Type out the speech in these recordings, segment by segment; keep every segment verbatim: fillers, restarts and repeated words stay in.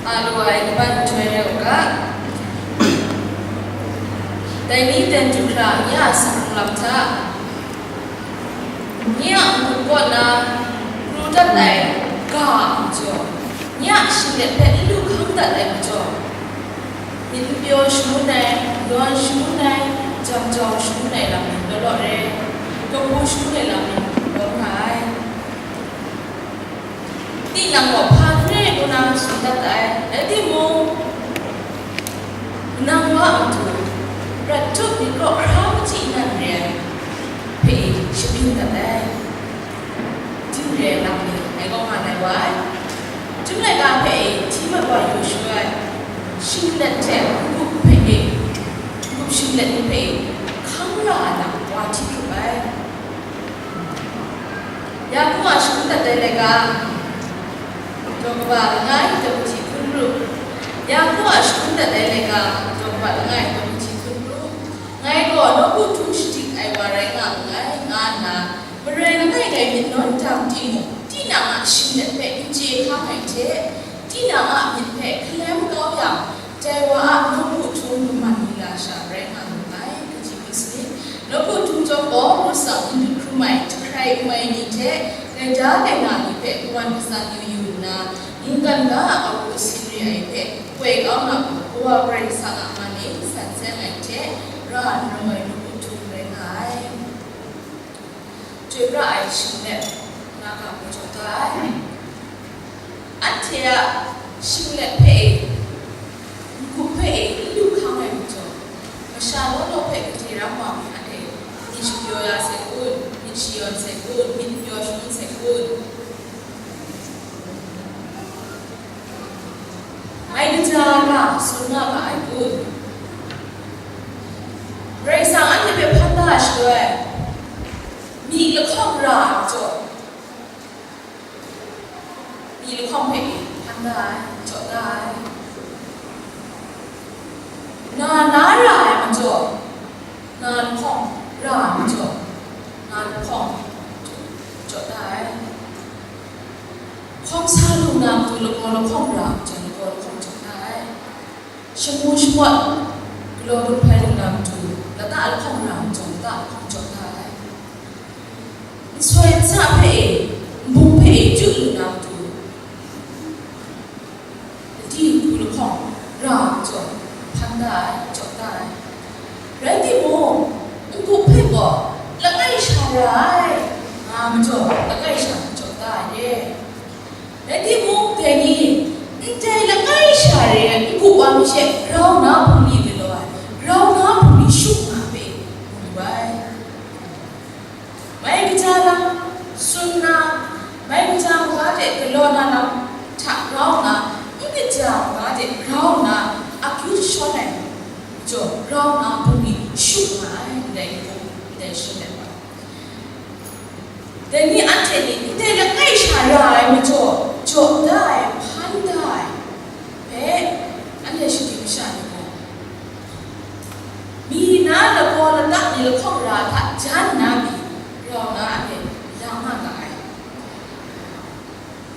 A lu ai laban nhtoi rai u ga. Dai ni ten du hkra nye a sakhkrung lam hta, nye a n-gup kaw na pru dat ai ga a majaw, nye a shinglet hpe n lu hkang dat ai majaw, myit n pyaw shangun ai, yawn shangun ai, jam jau shangun ai lam ni law law re, kabu shangun ai lam ni rawng nga ai. Tinang gaw hpa hkre ngu na tsun dat ai, rai timung, nang wa a matu, prat tup myit kraw hkra machyi nan re ai hpe e shabyin dat ai. Ding re ai lam ni ngai kaw nga ai wa ai. Chyum laika hpe e hti mat wa yu shu ai, shinglet hte n-gup hpe e, n-gup shinglet ni hpe e hkang ra ai lam wa hti hkrup ai. Yaku a shangun dat ai laika, daw kaba langai, daw kaji hkun ru. Yaku a shangun dat ai laika, daw kaba langai, daw kaji hkun ru. Ngai gaw nawku htung shadik ai wa rai nga nngai, nga nna, marai langai ngai myit nawn dang timung, tinang a shinglet hpe n chye hkang ai hte, tinang a myit hpe hkalem kau yang, dai wa a nawku htung kaman ni la sha rai nga nngai, kaji myit sanit. Nawku htung chyawm gaw, ngu tsang n dut hkrum ai, jahkrai n mai ni hte, gaida gaina ni hpe kawan katsan yu yu nna, mungkan ga a awu asin re ai hpe, koi kau na gaw, Kawa Karai Kasang a man e san seng ai hte, ra n rawng ai nawku htung rai nga ai. Chyoi pra ai shinglet na ga majaw da ai. Anhte a shinglet hpe e, n-gup hpe e, n lu hkang ai majaw, masha law law hpe gade ram wa mi anhte myit shapyaw ya sai kun, myit shayawn sai kun, myit n pyaw shangun sai kun? Mai kaja ga tsun nga ga ai kun? Karai Kasang anhte hpe hpan da ai shaloi, myi lahkawng ra ai majaw, myi lahkawng hpe hpan da ai, jaw da ai. Na na ra ai majaw, na lahkawng ra ai majaw, na lahkawng jaw da ai. Hkawm sa lu na matu lagaw lahkawng ra ai majaw, lagaw lahkawng jaw da ai. Shamu shamawt galaw gun hpai lu na matu lata lahkawng ra ai majaw, lata lahkawng jaw da ai. Nsoi nsa hpe e, nbung hpe e chyu lu na matu, ladi nhku lahkawng ra ai majaw, hpan da ai, jaw da ai. Rai timung, n-gup hpe gaw langai sha ra ai, nga majaw, langai sha jaw da ai re. Rai timung, dai ni, ndai langai sha re ai n-gup wa mi she grau na hpung ni galaw ai, grau na hpung ni shut nga ai hpe mu lu ai. Mai kaja lam tsun na, mai kaja maga de galaw na lam hta grau nna, n kaja maga de grau nna, akyu jashawn ai majaw, grau nna hpung ni shut nga ai, ndai hpung, ndai shing ai wa. Dai ni anhte ni ndai langai sha ra ai majaw, jaw da ai, hpan da ai hpe, anhte shagim masha ni gaw, mi na lagaw lata ni lahkawng ra hta jan nna pyi, grau nna anhte la nga ga ai.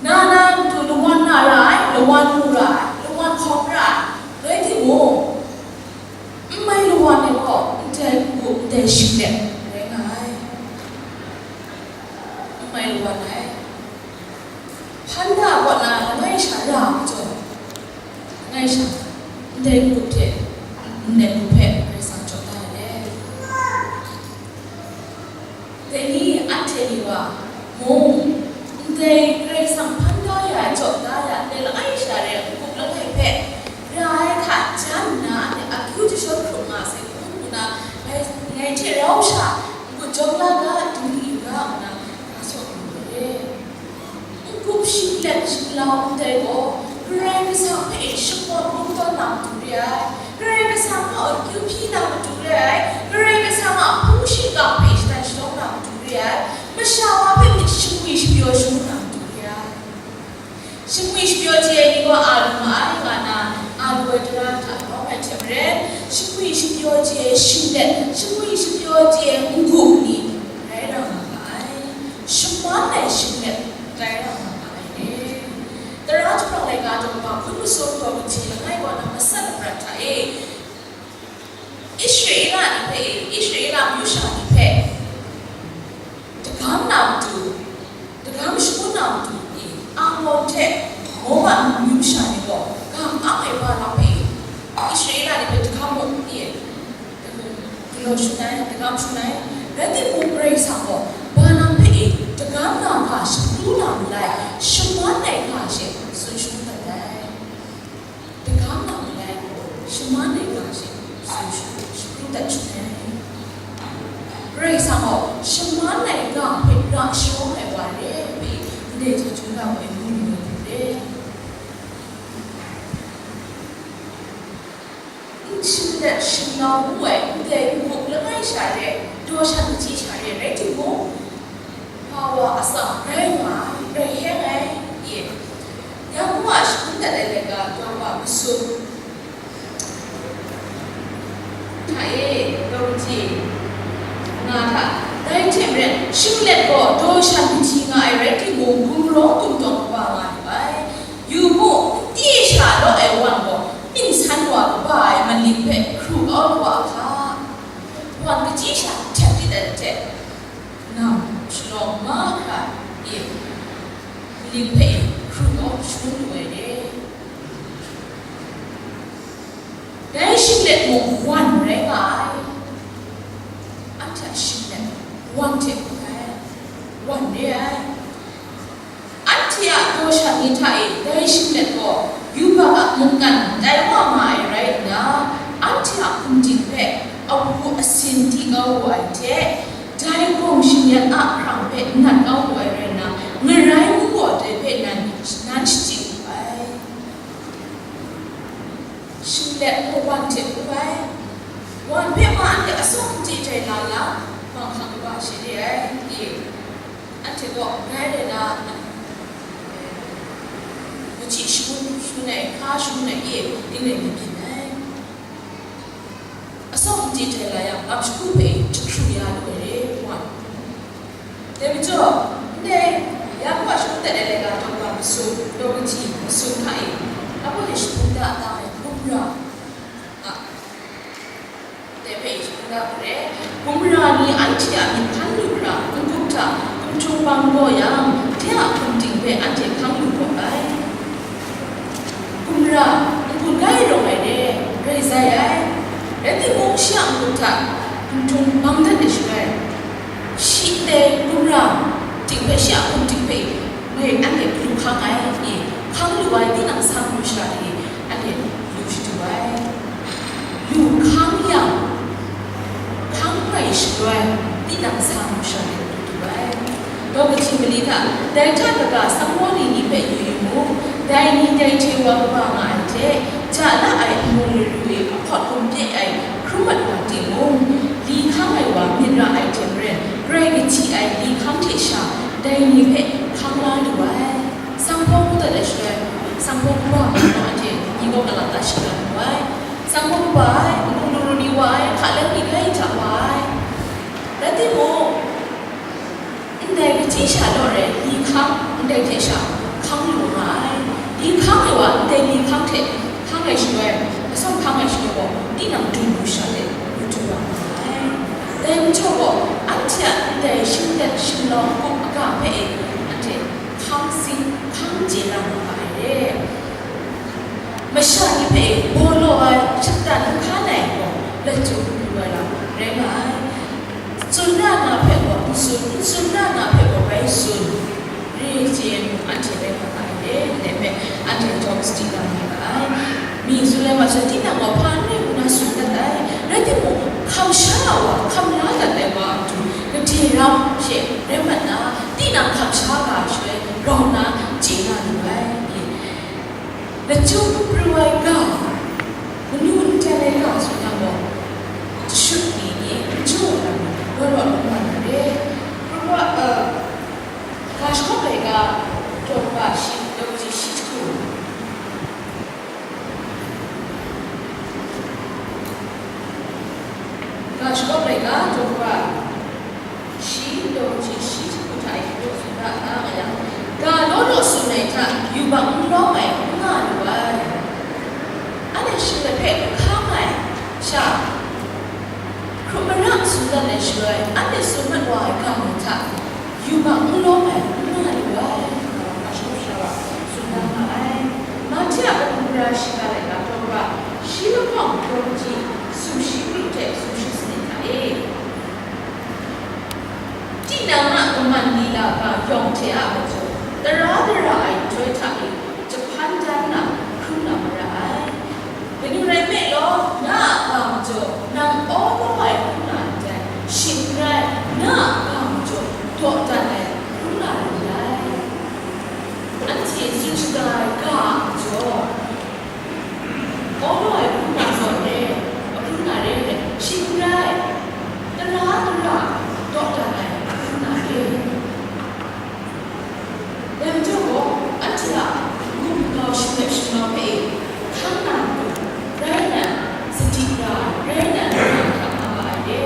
Na na matu lawan na ra ai, lawan mu ra ai, lawan hkawm ra ai, rai timung, n mai lawan ai gaw ndai n-gup, ndai shinglet rai nga ai. N mai lawan ai. Hpan da ai kaw na langai sha ra ai majaw, langai sha, ndai n-gup hte, ndai n-gup hpe Karai Kasang jaw da ai. Dai ni anhte ni wa mung, ndai Karai Kasang hpan da ya ai, jaw da ya ai, ndai langai sha re ai n-gup langai hpe ra ai hta jan nna, anhte akyu jashawn hkrup nga sai kun ngu na, ngai, ngai hte rau sha n-gup jawm la ga, dingli yu ga ngu na, ga saw lu ai. N-gup shinglet shinglau ndai gaw, Karai Kasang hpe shakawn lungdawn na matu re ai, Karai Kasang hpe akyu hpyi na matu re ai, Karai Kasang a hpung shingkang hpe shadan shalawng na matu re ai, masha wa hpe myit shangwi shapyaw shangun na matu re ai. Shangwi shapyaw chye ai ni gaw a lu ma ai, nga na, a lu ai tara hta lawm ai hte maren, shangwi shapyaw chye ai shinglet, shangwi shapyaw chye ai n-gup ni rai ra nga ga ai, shaman ai shinglet rai ra nga ga ai re. Tara htuprang laika Daw hpa hkun masum daw kaji langai wa na masat laprat hta e, Israela ni hpe, Israela myu sha ni hpe, dagam na matu, dagam shangun na matu ni, Amon hte Moab myu sha ni gaw, gam ang ai Balaam hpe, Israela ni hpe dagam mu ni, galaw shangun ai, dagam shangun ai, rai timung, Karai Kasang gaw Balaam hpe e dagam na ga shapru na malai, shaman ai ga she tsun shangun dat ai. Dagam na malai gaw, shaman ai ga she tsun shangun, shapru dat shangun ai. Karai Kasang gaw shaman ai ga hpe ra sharawng ai wa re hpe, ndai hta chyum ga hpe ngu lu ai hte, n shinglet shinglawng ngu ai ndai n-gup langai sha re, daw shan kaji sha re rai timung, hpa wa atsam rai nga ai, rai heng ai, ye. Yaku a shangun dat ai laika daw wa masum hta e, daw kaji nga hta, dai hte maren, shinglet gaw daw shan kaji nga ai rai timung, gumrawng gumtawng kaba nga lu ai. Yu mu, n di sha law ai wan gaw, ning san wa kaba ai manlik hpe hkru kau lu a hka. Wan kaji sha htet rit ai hte, nang shalawng mahkra e, manlik hpe hkru kau shangun lu ai re. Dai shinglet mung wan rai nga ai. Anhte a shinglet wan hte hkrum ai, wan re ai. Anhte a daw shan ni hta e dai shinglet gaw yubak a mungkan tai wa nga ai rai nna, anhte a hkum ting hpe awu asin di kau wu ai hte, dai gawng shingyan a hkrang hpe nat kau wu ai rai nna, ngarai ngu gaw dai hpe nan, nan shachye wu ai. Shinglet hpe wan hte hkrum ai. Wan hpe ma anhte asak n chye jai la la, manghkang kaba sha re ai, e. Anhte gaw grai rai na, machyi shangun shangun ai, hka shangun ai, e, ning rai ni byin ai. Asak n chye jai la yang, lam shagu hpe jahkru ya lu ai re, wan. Dai majaw, ndai Yaku a shangun dat ai laika daw wa masum, daw kaji masum hta e, Yaku hte shagun da da ai gumra a, dai hpe shagun da hkrum ai, gumra ni anhte a myit hkan lu hkra, n-gup hta gumhtung bang gaw yang, de a hkum ting hpe anhte hkang lu gaw ai. Gumra, n-gun gai rawng ai re, rai zai ai. Rai timung, shi a n-gun hta gumhtung bang dat ai shaloi, shi ndai gumra ting hpe, shi a hkum ting hpe, mai anhte galu hkang ai, e, hkang lu ai tinang sa masha ni anhte lu shadu ai. Lu hkang yang, hkang rai shaloi, tinang sa masha ni lu du ai. Daw kaji mali hta, dai hta kaga sanggau ni ni hpe yu yu mu, dai ni dai hte wa kaba nga ai hte, ja la ai nmu laru e ahkawt hkum pye ai hkrum mat wa timung, li hkang ai wa myit ra ai hte maren, grai kaji ai li hkang hte sha, dai ni hpe hkang la lu ai. Sanghpaw ngu dat ai shaloi, sanghpaw kaba ngu anhte ni gaw galaw da shing nga mu ai. Sanghpaw kaba ai, nmu laru ni wa ai, hka leng ni grai hta wa ai. Rai timung, ndai kaji sha law rai, li hkang ndai hte sha hkang lu nga ai. Li hkang ai wa ndai li hkang hte hkang ai shaloi, atsawm hkang ai shaloi gaw, tinang du lu sha de, lu du wa nga ai. Dai majaw gaw, anhte a ndai shinglet shinglawng hkuk aga hpe e, anhte hkang zing, hkang chye na nga ai re. Masha ni hpe baw law ai, shatan n hkan ai gaw, lachyum lu ai lam rai nga ai. Tsun ra na hpe gaw n tsun, n tsun ra na hpe gaw bai tsun, re chye mu anhte rai nga ai re, ndai hpe anhte jawm sadi na nga ai. Mi tsun ai masha tinang gaw hpa n rai ngu na tsun dat ai, rai timung, hkam sha a wa hkam la dat ai wa a matu, gade ram she rai mat na, tinang hkam sha ga ai shaloi grau nna chye na lu ai. Lachyum pru ai ga, manu n tan ai ga tsun yang gaw, jashut ni ni n jaw ai lam ni, rawt rawt n nga na re. Proverb, uh, ga shakawp ai ga, daw ga shi, daw kaji shi jahku. Ga shakawp ai ga, daw ga shi, daw kaji shi jahku hta e, daw tsun da nga yang, ga law law tsun ai hta, yubak n lawm ai, n nga ai Ra shiga laika daw ra, shi lahkawng daw ji, sumshi pru hte sumshi sanit hta e. Tinang a kaman lila ga yawng hte a majaw, tara dara ai nhtoi hta e jahpan dan na hkrum na mara ai. Kaning rai nme law, na a ga majaw, nang awdaw ai hkrum na ndai, shing n rai, na a ga majaw, dawdan ai hkrum na rai ndai. Anhte tsun shaga ai ga a majaw, awdaw ai hkrum na zawn re, ahkrum na re, shing n rai, tara dara dawdan ai hkrum na re. Dai majaw gaw, anhte a n-gup n-gau shanglep shanglawm hpe hkang na n-gup, rai nna, sadi ra, rai nna, hkam nga ai re.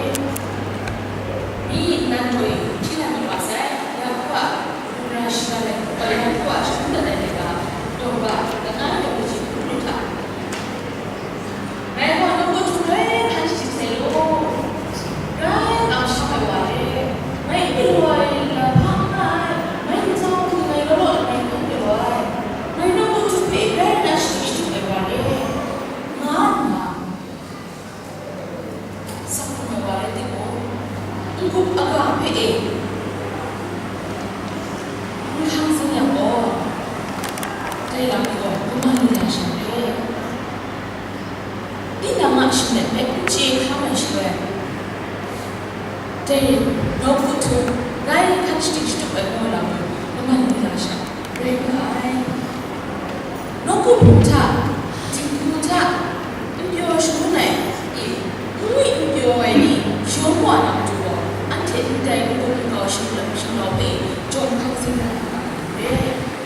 Mi nan gaw hti na myit wa sai, Yaku a hkungga shiga ai, Yaku a shagun dat ai laika, daw ga, langai daw kaji hkrum lu hta. Ngai gaw nawku htum grai hkan shajing sai law, grai kamsham ai wa re, ngai n galaw ai lam hpa n nga ai, ngai ntsa hku ngai law law langai n galaw ai, ngai nawku htum hpe grai nna shajing shatup ai wa re, nga nna, Sa hkrum ai wa rai timung, n-gup aga hpe e n hkang zing yang gaw, dai lam e gaw kaman lu ya sha re. Tinang a shanglep hpe n chye hkam ai shaloi, dai nawku htum grai hkan shajing shatup ai gaw lam e kaman lu ya sha. Rai nga ai. Nawku hpung hta, dinghku hta, n pyaw shangun ai, i, n ngwi n pyaw ai ni, yawng wa na matu gaw, anhte ndai n-gup n-gau shanglawm shanglawm hpe jawm hkang zing na ra ai hku re,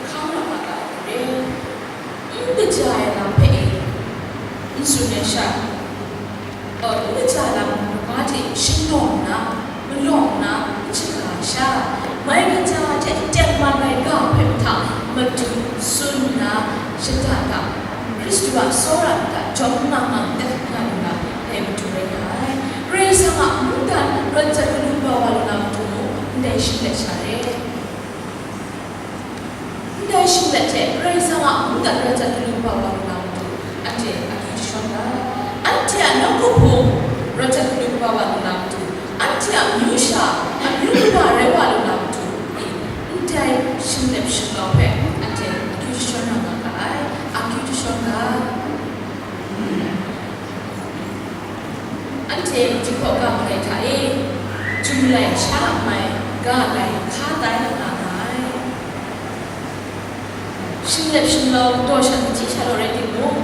hkang rawt na ra ai hku re, n kaja ai lam hpe e, n tsun ai sha, N kaja lam maga hte shanglawm nna, malawm nna, n shaga ai sha, mai kaja hte tengman ai ga hpe mahtang madu tsun nna, shada da, Hkristu a tsawra hta jawm nga nga dat nga lu na, dai madu rai nga ai. Karai Kasang a mungdan rawt dat galu kaba wa lu na matu mung, ndai shanglawm sha re. Ndai shanglawm hte Karai Kasang a mungdan rawt dat galu kaba wa lu na matu, anhte akyu jashawn ga. Anhte a nawku hpung rawt dat galu kaba wa lu na matu, anhte a amyu sha, amyu kaba rai wa lu na matu, ndai shanglawm shanglawm hpe anhte akyu jashawn na nga ga ai, akyu jashawn ga. Anhte Jinghpaw ga malai hta e, Jumlai sha mai ga lai hka tai nga nga ai. Shanglawm shanglawm daw sha, kachyi sha law rai timung,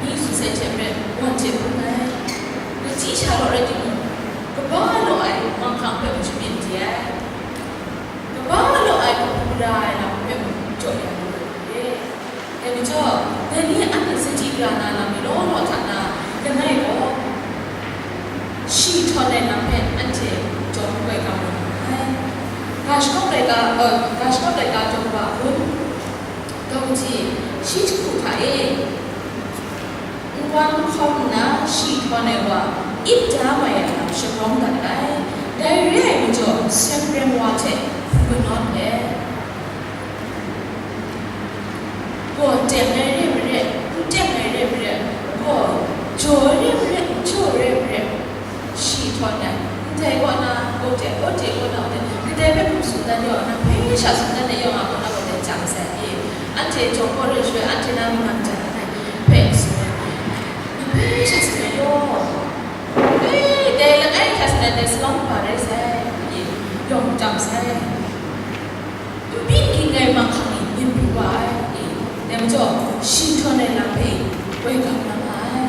ni tsun sai hte maren, wan hte bung ai. Kachyi sha law rai timung, kaba law ai manghkang hpe machyi myit di ai. Kaba law ai hku ra ai lam hpe mung jaw ya lu ai hte, dai majaw, dai ni anhte sadi gara na lam ni law law hta na, langai gaw, shi htawn ai lam hpe anhte jawm koi ga mu ai. Ga shagawp laika, uh, ga shagawp laika daw kaba hkun, daw kaji, shi jahku hta e, N-, wan hkawm nna shi htawn ai wa ip da mai ai lam sharawng dat ai. Dai re ai majaw, Sengren wa hte hpu kanawn let, gaw teng ai re maret, n teng ai re maret, gaw jaw ai re maret, n jaw ai re maret, shi htawn ai, ndai kaw na, kaw de, kaw de kaw na, kaw de, kadai hpe hkum tsun dan yawng, nang hpe sha tsun dan ai yawng a kaw na, kaw de, jang sai, e, anhte jaw kaw re shaloi, anhte na mung nang jang ai, hpe tsun ai, nang hpe sha tsun ai yawng, e, dai langai hta tsun ai, dai salawng kaba rai sai, e, yawng jang sai. N byin ging ai manghkang ni myit pru wa ai, e, dai majaw, shi htawn ai lam hpe, woi gam na nga ai.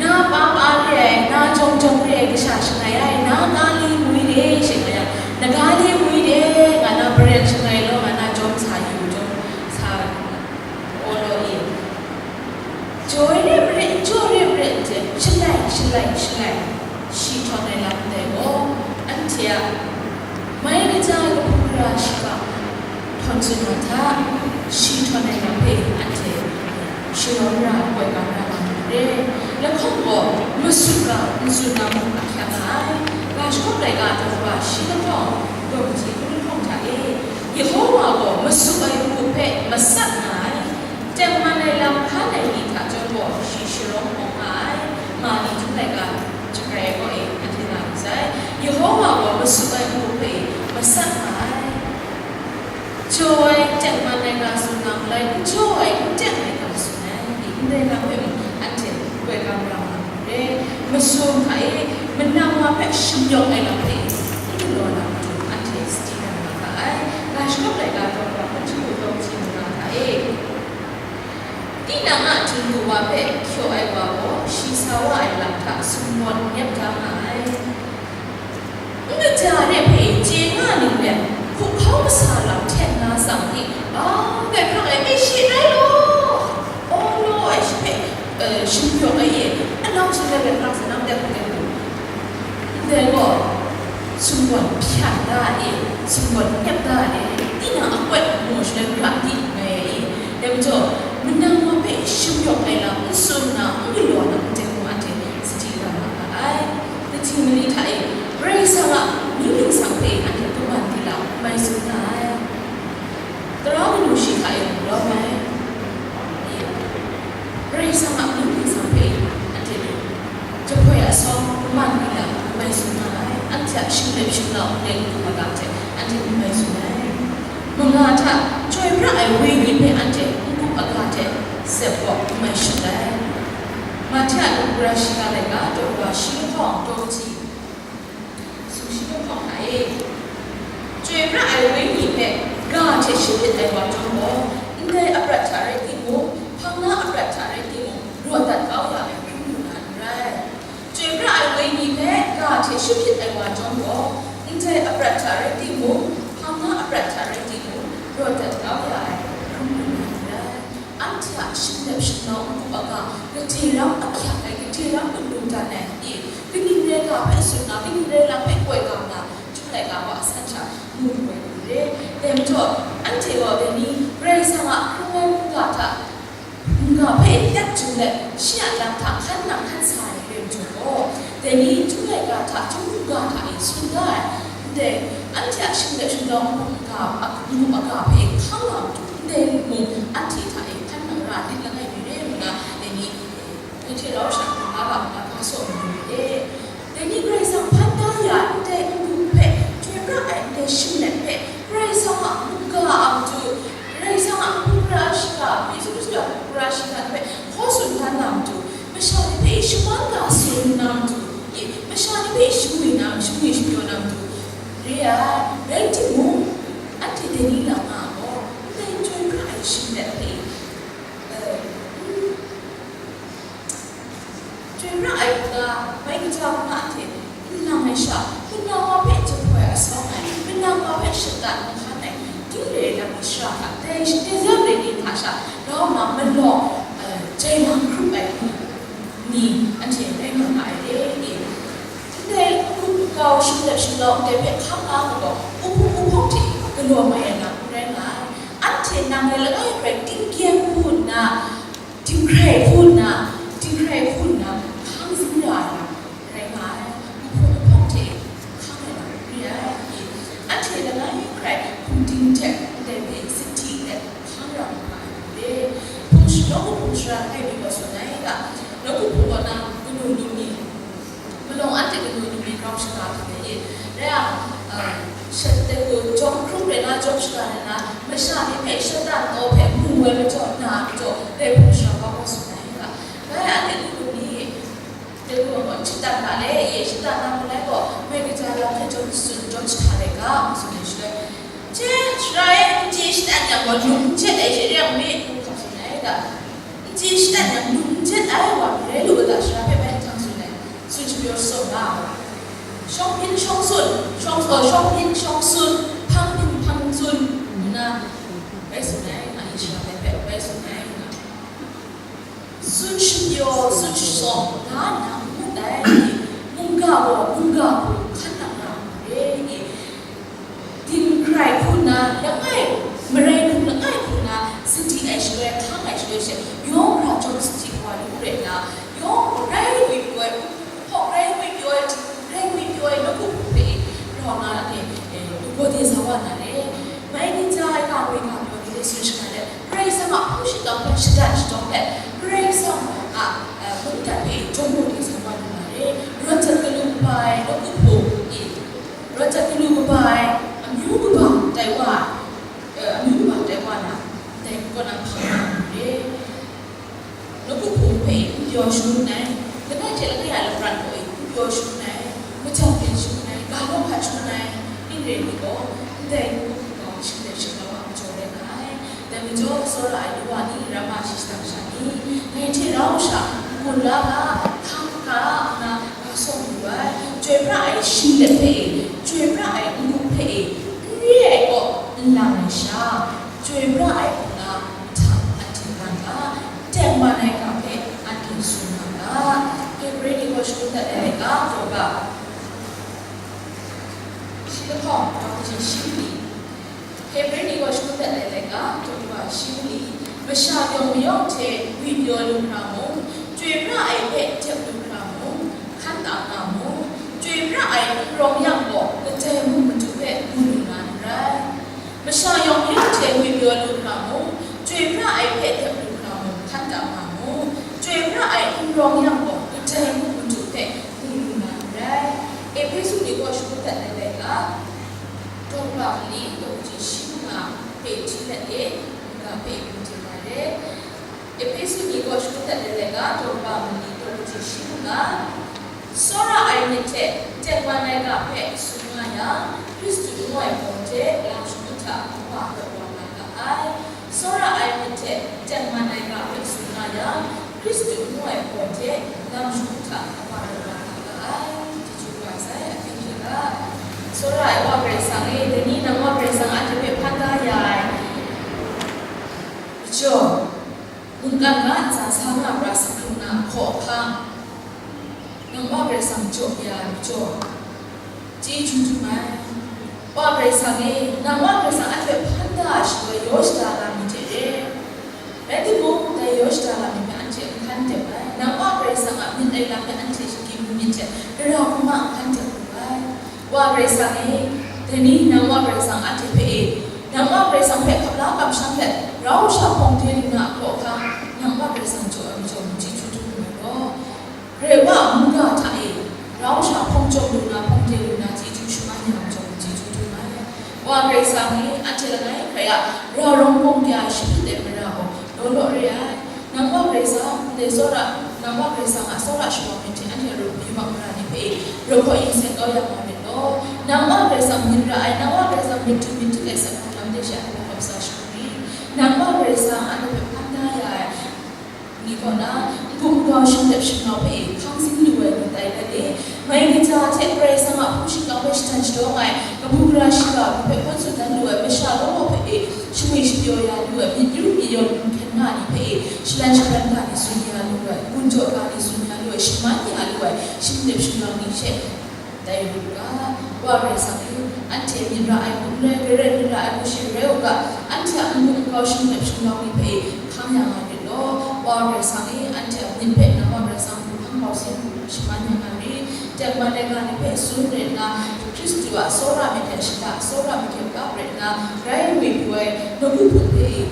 Na pa pa re ai, na jawng jawng re ai kasha shangai ai, na ga li ngwi de, shangai ai, na ga li ngwi de, nga na paren shangai law, nga na jawm sa yu, jawm sa, aw law e. Jaw ai re marit, n jaw ai re marit hte, shalai, shalai, shalai, shi htawn ai lam ndai gaw, anhte a mai kaja ai kahpu gara shiga htawn tsun na hta, shi htawn ai lam hpe anhte sharawng ra, koi ga ra nga myit re. Lahkawng gaw, masu ga n tsun na mung ahkyak nga ai. Ga shagawp laika daw kaba shi lahkawng, daw kaji hkun lahkawng hta e, Yehowa gaw masu ai hku hpe matsat nga ai. Tengman ai lam hkan Sharawng hpawng nga ai, ma ni htum laika jahkrai ai gaw e, anhte nga lu sai. Yehova gaw masu ai n-gup hpe e masat nga ai. Jaw ai tengman ai ga tsun nga, malai n jaw ai n teng ai ga tsun ai, ndai lam hpe mung anhte koi ga mara nga ai. Masum hta e, manang wa hpe shim yawk ai lam hpe e, n galaw na matu anhte sadi na nga ga ai. Ga shagawp laika daw hkra hpung hti hpung daw hti manga hta e. Tinang a htingbu wa hpe hkyaw ai wa gaw, shi sa wa ai lam hta sumgawn nyep da nga ai. N kaja de hpe chye nga ning let, hkuhkau kasa lam hten nga tsang hte, a, grai hkrang ai, e shi rai law, aw law ai shi hpe, eh, shim yawk ai e, anau hte grai hkrang sa nang de hku de hku. Ndai gaw, sumgawn hpyan da e, sumgawn nyep da e, tinang a kawt maw shaloi pra di mai e, dai majaw, manang wa hpe shim yawk ai lam n tsun nna, n galaw na n dai hku anhte sadi ra nga ga ai. Kaji mali hta e, Karai Kasang a mying ningsang hpe anhte kaman di lau, mai tsun nga ai. Tara kanu shi hta e galaw ai. Karai Kasang a mying ningsang hpe anhte jahpoi asawng kaman di lau, mai tsun nga ai. Anhte a shinglep shingnau ndai n-gup aga hte anhte n mai tsun ai. Manga hta chyoi pra ai wenyi hpe anhte n-gup aga hte sep gaw n mai shut ai. Mahte a lunggra shiga laika, daw wa shi lahkawng, daw kahti, sumshi lahkawng hta e, chyoi pra ai wenyi hpe ga hte shapyit ai wa chyawm gaw, ndai aprat hta rai timung, hpang na aprat hta rai timung, raw dat kau ya ai hkrum lu na n rai. Chyoi pra ai wenyi hpe ga hte shapyit ai wa chyawm gaw, ndai aprat hta rai timung, hpang na aprat hta rai timung, raw dat kau ya ai hkrum lu na n rai. Anhte a shinglep shingnau n-gup aga, gade ram akyak ai, gade ram n-gun dan ai, i, kaning rai ga hpe tsun na, kaning rai lam hpe koi ga nna, Jum laika gaw asan sha mu lu ai ni re. Dai majaw, anhte gaw dai ni Karai Kasang a hkrung ai mungga hta, mungga hpe yak jum let, shi a lam hta hkan nang hkan sa ai ni re majaw gaw, dai ni Jum laika hta Jum mungga hta e tsun da ai, ndai anhte a shinglep shingnau n-gup aga, n-gup aga hpe hkang nga matu, ndai mung anhte hta e hkan nang ra lit langai ni re nna, dai ni, eh, anhte rau sha hkrum la ga nna, ga saw mayu ni re. Dai ni Karai Kasang hpan da ya ndai n-gup hpe, chyoi pra ai ndai shinglep hpe, Karai Kasang a mungga a matu, Karai Kasang a hpung gara shiga, Yesu Hkristu a hpung gara shiga hpe hkaw tsun dan na matu, masha ni hpe shaman ga tsun na matu, i, masha ni hpe shangwi na, shangwi shapyaw na matu, re ai, rai timung, anhte dai ni lam nga gaw, ndai chyoi pra ai shinglep hpe, eh, Chyoi pra ai hku na, mai kaja hku na anhte n lang ai sha, manang wa hpe jahpoi asawng ai, manang wa hpe shatan nhkan ai, dingre ai lam masha hta, dai shate za re ni hta sha, grau nna malawng, eh, jai mang hkrup ai ni, anhte rai nga nga ai re, e. Ndai hku kau shinglep shingnau ndai hpe hkang nga ai gaw, uhpung uhpawng hte galaw mai ai lam n rai nga ai. Anhte nang rai langai hkrai tingkyen hku nna, Dinghkrai hku nna, dinghkrai hku nna, hkang zing ya ai lam rai nga ai, nhpung nhpawng hte hkang ai lam re ai. Anhte langai hkrai hpungdim hte ndai hpe sadi let hkang ra nga ai lam re. Hpung shi-, nawku hpung shara langai mi gaw tsun ai ga, nawku hpung kaw na kanu num ni, malawng anhte kanu num ni grau shaga hte e, rai yang, uh, shat-, dai gaw jawm hkrum rai na, jawm shaga rai na, masha ni hpe shatan kaw hpe mu ai majaw, na ai majaw, dai hpung shara wa gaw tsun ai ga, rai anhte kanu ni, dai gaw gaw shatan na le, e, shatan na malai gaw, mai kaja lam hpe jawm tsun, jawm shahta ai ga, tsun ai shaloi, che, shara e, n chye shatan yang gaw, lung n jet ai she re yang mi, ngu hkap tsun ai ga. N chye shatan yang lung n jet ai wa marai lu ga ta, shara hpe bai nhtang tsun ai, tsun shapyaw shatsawm nga ai. Shawng byin shawng tsun, shawng, uh, shawng byin shawng tsun, hpang byin hpang tsun, nna bai tsun ai, nga i shara hpe bai tsun ai, nga. Tsun shapyaw, tsun shatsawm, nga nna ngut ai, mungga gaw, mungga hku hkan nang nga ai, Dinghkrai hku nna, langai, marai hku langai hku nna, sadi ai shaloi, hkang ai shaloi she, yawng hkra chyawm sadi wa lu rai nna, yawng rai ngwi pyaw ai, hpawk rai ngwi pyaw ai, hpawk rai ngwi pyaw ai, nawku hku hpe, rau nga ai, e, lagaw de sa wa na re. Mai ni ja ai ga, ngwi ga pyaw ni de tsun shaga let, Karai Kasang a hpung shingkang hpe shadan shadawng let, Karai Kasang a, e, Dai wa, eh, amyu kaba tai wa na, dai kaw na hpang nga mu re. Nawku hpung hpe n pyaw shangun ai, langai hte langai a lapran gaw e n pyaw shangun ai, majang byin shangun ai, ga law hkat shangun ai, n re ni gaw, ndai nawku hpung gaw shing let shing lau a majaw rai nga ai. Dai majaw, tsawra ai ni wa ni, rama shi shadang sha ni, ngai hte rau sha, n-gun la ga, hkam hkra nna, ga sawm yu ai, chyoi pra ai shing let hpe e, chyoi pra ai n-gup hpe e, n re ai kaw n lang ai sha, chyoi pra ai hpung na, mahtang anhte nga ga, tengman ai ga hpe anhte tsun nga ga, Hebre ni gaw shangun dat ai laika, daw ga, shi lahkawng, daw kaji shi mali, Hebre ni gaw shangun dat ai laika, daw ga shi mali, masha yawng mayawng hte ngwi pyaw lu hkra mung, chyoi pra ai hpe dep lu hkra mung, hkan ta nga mu, chyoi pra ai n rawng yang gaw, kadai mung matu hpe mu lu na n rai. Masha yawng mayawng hte ngwi pyaw lu hkra mung, chyoi pra ai hpe dep lu hkra mung, hkan ta nga mu, chyoi pra ai n rawng yang gaw, kadai mung matu hpe mu lu na n rai. Ehpesu ni gaw shangun dat ai laika, daw ga mali, daw kaji shi manga hpe hti let e, manga hpe mu hte nga re. Ehpesu ni gaw shangun dat ai laika, daw ga mali, daw kaji shi manga, tsawra ai myit hte tengman ai ga hpe tsun nga yang, Hkristu ngu ai hpawng hte lam shagu hta kaba rawt wa nga ga ai. Tsawra ai myit hte tengman ai ga hpe tsun nga yang, Hkristu ngu ai hpawng hte lam shagu hta kaba rawt wa nga ga ai. Chyeju kaba sai, ahkying hte ga. Tsawra ai Wa Karai Kasang e, dai ni nang Wa Karai Kasang anhte hpe hpan da ya ai majaw, mungkan ga ntsa sa nga ai pra, sahkrung na hkaw ahkang, nang Wa Karai Kasang jaw ya ai majaw, chyeju dum ai. Wa Karai Kasang e, nang Wa Karai Kasang anhte hpan da ai shaloi yaw shada la mi hte re. Rai timung, dai yaw shada la mi hpe anhte n hkan dep ai. Nang Wa Karai Kasang a myit ai lam hpe anhte shinggyim lu myit hte, gara hkrum a n hkan dep lu ai. Wa Karai Kasang e, dai ni nang Wa Karai Kasang anhte hpe e, nang Wa Karai Kasang hpe hkap la kamsham let, rau sha hpawng de lu na a hkaw ahkang, nang Wa Karai Kasang jaw ai majaw, chyeju dum ai gaw, Karai wa a mungga hta e, rau sha hpawng jawm lu na, hpawng de lu na, chyeju shaman ya ai majaw, chyeju dum ai. Wa Karai Kasang e, anhte langai hkrai a, rau rawng bawng kya ai shahpit ai mara gaw, law law re ai. Nang Wa Karai Kasang, ndai tsawra, nang Wa Karai Kasang a tsawra shawa myit hte anhte a ru yubak mara ni hpe e, rawt hkaw yin seng kau ya nga myit law. Nang Wa Karai Kasang myit ra ai, nang Wa Karai Kasang myit du myit dik ai asak hkrung lam de she anhte hpe hkap sa shangun rit. Nang Wa Karai Kasang anhte hpe hpan da ya ai, ni kaw na, n-gup n-gau shing dep shing lau hpe e hkang zing lu ai ni tai let e, mai kaja hte Karai Kasang a hpung shingkang hpe jahten shadaw ai, kabu gara shiga hpe hkawn tsun dan lu ai, masha law law hpe e shangwi shapyaw ya lu ai, myit yu myit yawn n hkyen nga ni hpe e shalan shapran ga ni tsun ya lu ai, gun jaw ga ni tsun ya lu ai, shaman ya lu ai, shing dep shing lau ni hte, dai ru u ga, Wa Karai Kasang e, anhte myit ra ai hku n rai, garet myit ra ai hku she rai u ga, anhte a n-gup n-gau shing dep shing lau ni hpe hkang ya nga rit law. Wa Karai Kasang e, anhte a myit hpe nang Wa Karai Kasang hku hkang bau sin hku shaman ya nga rit. Tengman ai ga ni hpe tsun rai nna, Hkristu a tsawra myit hte shada, tsawra myit hte kap rai nna, grai ngwi pru ai nawku hpung hpe e,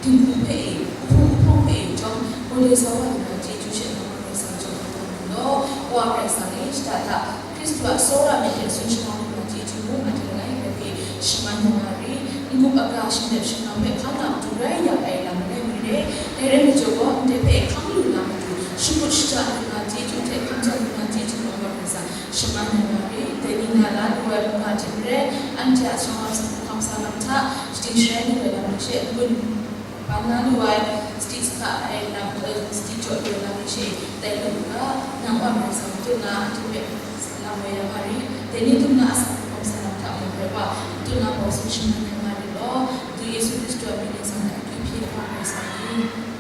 dinghku hpe e, kahpung kahpung hpe e chyawm, gawde sa wa lu na chyeju she nang Wa Karai Kasang jaw ai hku mu law. Wa Karai Kasang e, shada hta Hkristu a tsawra myit hte tsun shaman lu na chyeju mung anhte langai hpe hpe shaman yu nga rit. N-gup aga shing dep shing lau hpe hkan a matu rai ya ai lam langai mi re. Dai rai majaw gaw, ndai hpe hkang lu na matu, shakut shaja lu na chyeju hte hkam jang lu na chyeju mung Wa Karai Kasang shaman yu nga rit. Dai ni na la lu ai mungga hte maren, anhte a shawng hkam sa, hkam sa lam hta, shadi sharai lu ai lam hte she, n-gun ban na lu ai, sadi sahka ai lam, eh, sadi jaw lu ai lam hte she, tai lu u ga, nang Wa Karai Kasang matu na, anhte hpe lam woi ya nga rit. Dai ni dum na asak hkam sa lam hta mung, Karai wa, matu na bawng sin shaman ya nga rit law. Madu Yesu Hkristu a mying ningsang hta akyu hpyi ai Wa Karai Kasang i.